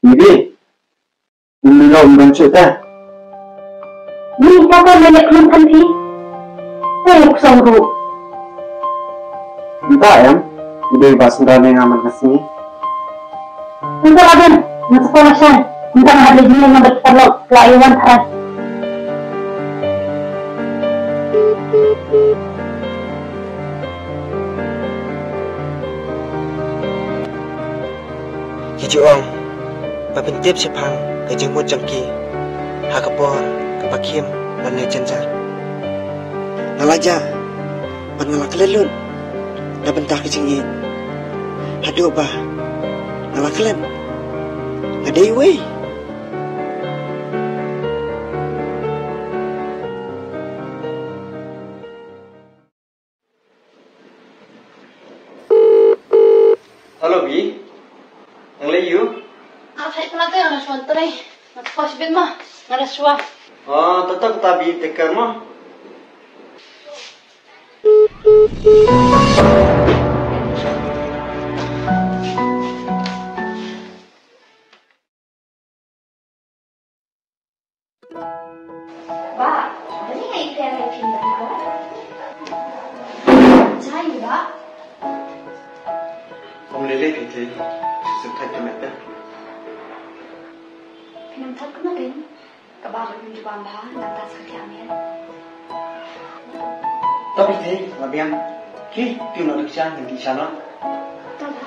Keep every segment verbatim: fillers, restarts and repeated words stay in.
Ibi. Ym lok ym don shuh te. Ni ka ka lek lek kan ti. Te uk song ru. Nta em. Ibi ba senda ne nga man ka sngi. Nta la den. Nta sekolah shan. Nta nga hadle jingin nang berkita lok. La iwan trai. Ki ju ong ba pyntip shaphang ka jingmut jong ki ha ka por kaba khim ban leh jynjar. Nga la jah bad nga la klet lut na bynta ka jingïeit. Haduh ba nga la klet nga dei uwei. Hello, Bi. Nang lei ïu? Ah, hai pala te, nga shuwa trei. Nga pas bit ma, nga da shuwa. Oh, tata kata Bi, take care ma. Bah, bani ngai pia ngai pin dah ko. Jai bah. Om lele pin te, sen thai kemet dah. Pin em thap kena pin. Kaba mun jubam bah, nang tas kaki amen. Tapi te, labiang. Ki, tiu nak diksan, nanti sana. Tau bah.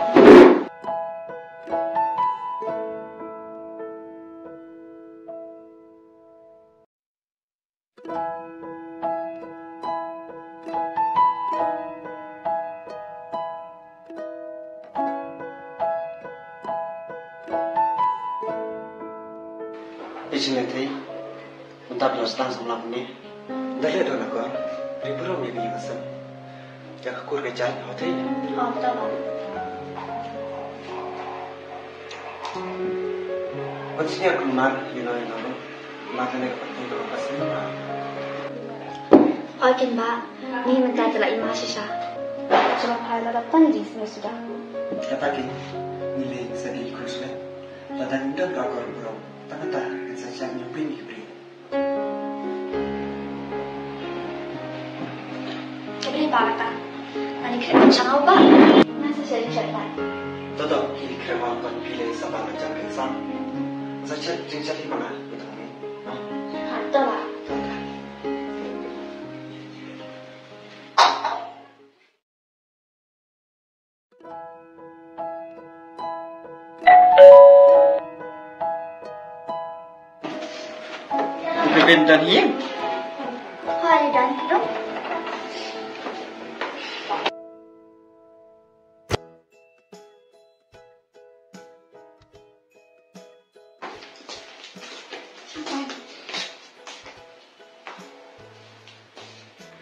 Phi jingïathuh, mynta phi la sdang samla mynne. Ynda leh don akor, ri burom ïa ka ïing ka sem. Ïa ka kur ka jait, ho thei. Ho, to ba. Ban sñiaw kumne, ïa no, ïa no. Mata ne ka pateng ka pasen ba. Ho kin ba, ni mynta te la i ma shisha. Ka chwa phai la da tang jingsngew suda. Kata ki, ngi leh sa dei khun sule. Lada ngim don ka akor burom, tang kata ngan sa shah ñiewbeiñ ïa ki briew. Ka briew ba kata. Ani khreh ban shang au ba. Ngan sa shah jingshah tai. To to, ki khreh ban ban phi leh sa ban jang ki sang. Sa shah jingshah hi ma nga, ïa tang ni. Ha? Ha, to ba. To to. Ka Kevin done hi? Hai, done hi.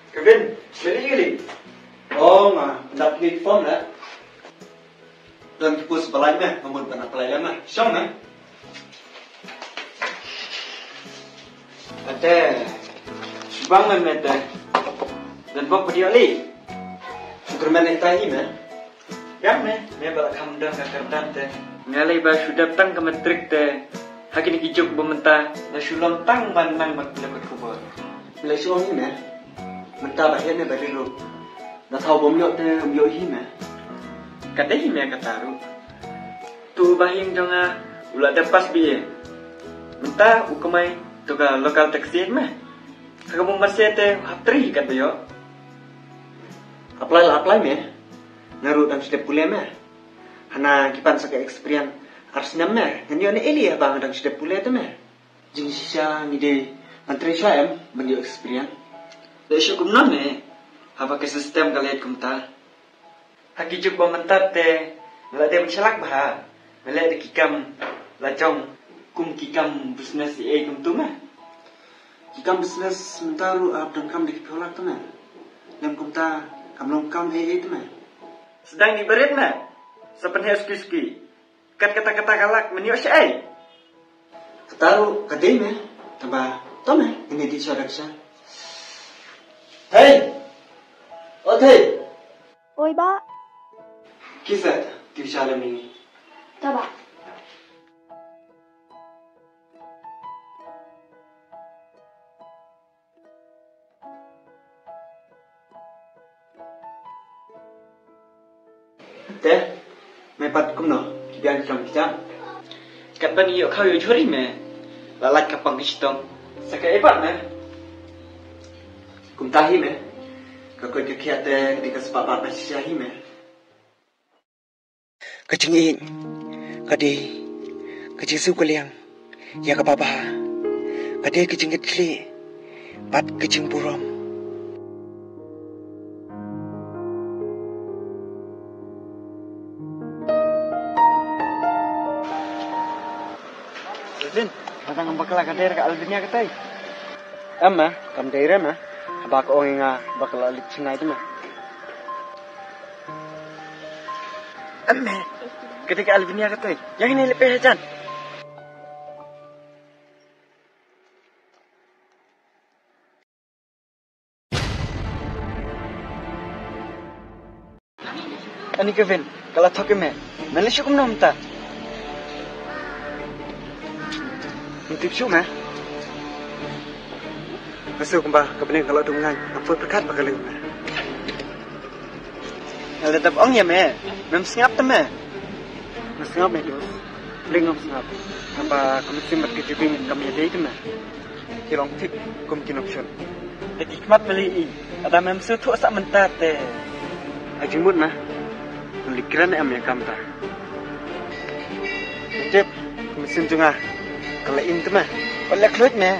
Kevin, ready, ready. Oh, nga dap ni form la. Don ki post ba lai me, nga mut ban apply lem me. Shong me. Ate, shibang me me te. Don bok ba ïoh lei. Shukr me ne tai me. Ïa me, me ba la kham don ka kyrdan te. Nga lei ba shu dep tang ka matric te. Ha kine ki juk ba mynta, nga shu long tang ban nang ban pynlong ka khubor. Me la shu ong hi me. Mynta ba heh me ba ri ruh. Nga thaw bym ïoh te, ym ïoh hi me. Kata hi me kata ruh. Tu u bahaïing jong nga, u la dep pass B A. Mynta u kamai, tu ka local taxi me. Sa ka bym pass te, u hap trei hi kat ba ïoh. Apply la apply me. Nga ruh dang shu dep pule me. Hana ki pan sa ka experience ar snem me. Ngan ïoh ne eli haba nga dang shu dep pule te me. Jingshisha ngi dei ban trei shuwa em ban ïoh experience. Leh shuh kumno me. Haba ka system ka leit kumta. Ha ki juk ba mynta te nga la dei ban shalak bha. Nga leh da ki kam la jong kum ki kam business ei ei kumtu me. Ki kam business mynta ruh ap donkam da ki phew lak te me. Lem kumta kam long kam ei ei te me. Sdang ni barit me. Sa pynheh suki suki. Kat kata kata ka lak men ïoh shaei. Kata ruh ka dei me. Tangba to me, ngin ïa dih sha rickshaw. Thei. O thei. Oi ba. Kisa, ti sha lem ni. To ba. Te, me pat kumno? Ki biang ki kam ki jam? Katba ngi ïoh khaw ïoh jhur hi me, la lait ka pang ka shitom. Sa kaei pat me? Kumta hi me. Ka koit ka khiah te ka dei ka spah ba ka shisha hi me. Ka jingïeit ka dei ka jingsu ka liang ïa kaba bha, ka dei ka jingkitkhlieh bad ka jingburom. Kevin, ba dang bakla ka dei ka Alvinia katei? Em ma, kam dei re ma. Haba ka ong ïa nga ba ka la leit chennai te ma. Em ma, ka dei ka Alvinia katei? Ïa kine leit peit hajan. Ani Kevin, ka la thok ïa me. Me leh shuh kumno mynta? Ngam tip shuh me. Nga sngew kumba ka bneng ka la dum ngan. Nga poi pyrkhat ba ka leh me. Nga la dep ong ïa me. Mem sngap te me. Nga sngap me dos. Leng ngam sngap. Haba ka mynsiem bad ka jubing kam ïadei te me. Ki long thik kum ki nongshun. Te ki khmat ba lei i, lada mem sngewthuh sa mynta te. Ha jingmut ma, ngan leit kren em ïa ka mynta. Tip, ka mynsiem jong nga ka la im te ma. Wat leh khluid me.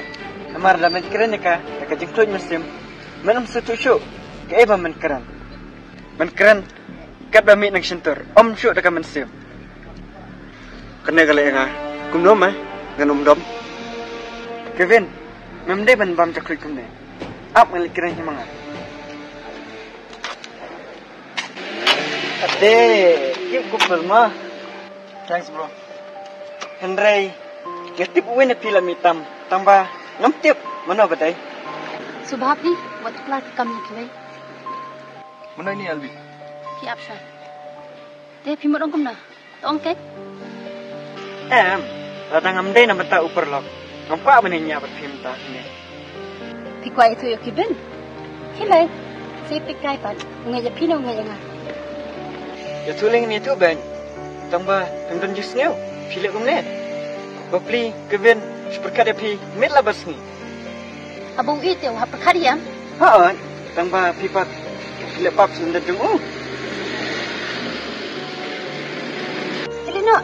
Namar lada men kren ïa ka, ïa ka jingkhluid mynsiem, men ym sngewthuh shuh kaei ba men kren. Men kren katba mih nang shyntur, ym shuh da ka mynsiem. Kane ka leh ïa nga kumno ma, ngan ym dom. Kevin, mem dei ban bam jakhluid kumne. Ap, ngan leit kren hi ma nga. Ade, keep cool ma. Thanks bro. Hynrei nga tip uwei na phi la mih tam, tangba ngam tip mano ba dei. Sngewbha phi, wat pla ki kam ïa ki lei. Mano ini Albi? Phi ap sha. Te phi mut ong kumno? To ong keiñ. Em, lada ngam dei na bynta u paralok, ngam kwah ban ïaid bad phi mynta hangne. Phi kwah ïathuh ïa u Kevin? Khie leit, sa peit kai pat, u ngeit ïa phi ne u ngeit ïa nga. Ïathuh lei ngin ïathuh beiñ. Tangba tang don jingsngew phi leh kumne. Bapli Kevin shu pyrkhat ïa phi miet la barsngi. Haba u ïeit te u hap pyrkhat ïa em? Hooid, tangba phi pat phi leh pap sha lyndet jong u. Khie leit noh,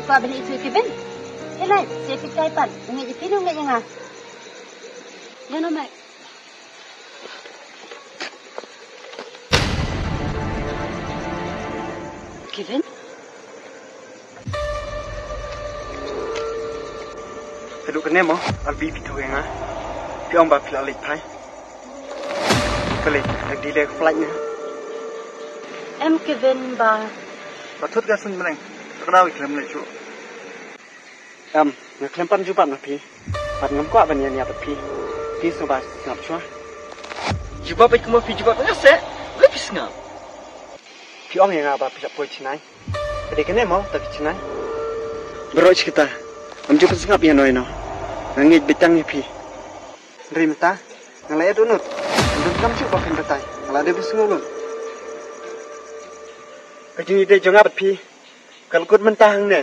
kwah ban ïathuh ïa u Kevin. Khie leit, sa peit kai pat, u ngeit ïa phi ne u ngeit ïa nga. Ïa noh mei. Kevin? Haduh kane mo, Albi phi ïathuh ïa nga. Phi ong ba phi la leit phai. Ka leit, ka delay ka flight ne. Em Kevin ba. Ba thut ka sung bneng. Ka daw i khlem leit shuh. Em, nga khlem pan jubab na phi. Bad ngam kwah ban ïania bad phi. Phi sngewbha sngap shuwa. Jubab bad kumba phi jubab nga seh. Lei phi sngap. Phi ong ïa nga ba phi sa poi Chennai. Ka dei kane mo ta ka Chennai. Baroh shi katta. Ngam ju pynsngap ïano ïano. Nga ngeit beit tang ïa phi. Hynrei mynta nga la ïa dohnud. Ngam donkam shuh ba phin batai. Nga la dei ban sngewlut. Ka jingïadei jong nga bad phi ka la kut mynta hangne.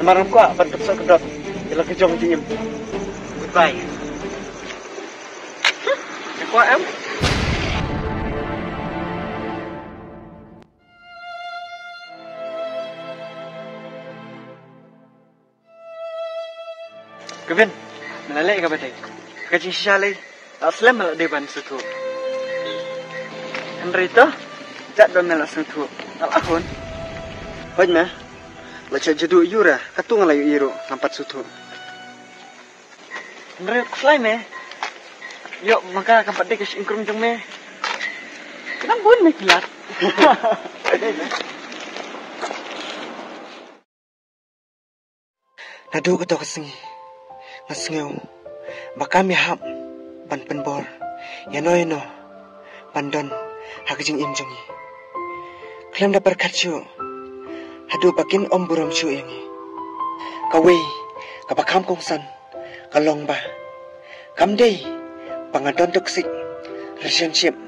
Namar ngam kwah ban kynsoh kyndot ïa la ka jong jingim. Goodbye. Ka kwah em? Kevin, me la leh kaba dei. Ka jingshisha lei la slem, me la dei ban sngewthuh. Hynrei to, jait ba me la sngewthuh, nga la hun. Hooid me, la jait jadu ïura, katto nga la ïohi ruh ngam pat sngewthuh. Hynrei khuslai me, ïoh ma ka kam pat dei ka shyieng krung jong me. Ka dang bun me ki lad. Naduh kato ka sngi nga sngew ba kam ïahap ban pynbor ïano ïano ban don ha ka jingim jong ngi. Khlem da pyrkhat shuh haduh ba kin ym burom shuh ïa ngi. Kawei kaba kham kongsan ka long ba kam dei ba nga don toxic relationship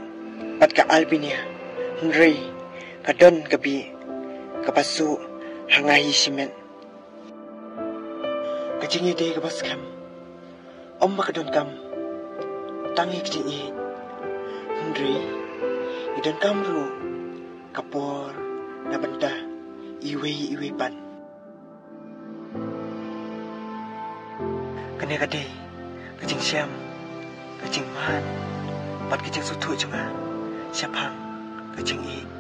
bad ka Albinia, hynrei Ka don ka bih kaba suh ha nga hi shimet. Ka jingïadei kaba skhem, ym ba ka donkam tang ïa ka jingïeit, hynrei i donkam ruh ka por na bynta iwei iwei pat. Kane ka dei ka jingshem, ka jingmad bad ka jingsngewthuh jong nga shaphang ka jingïeit.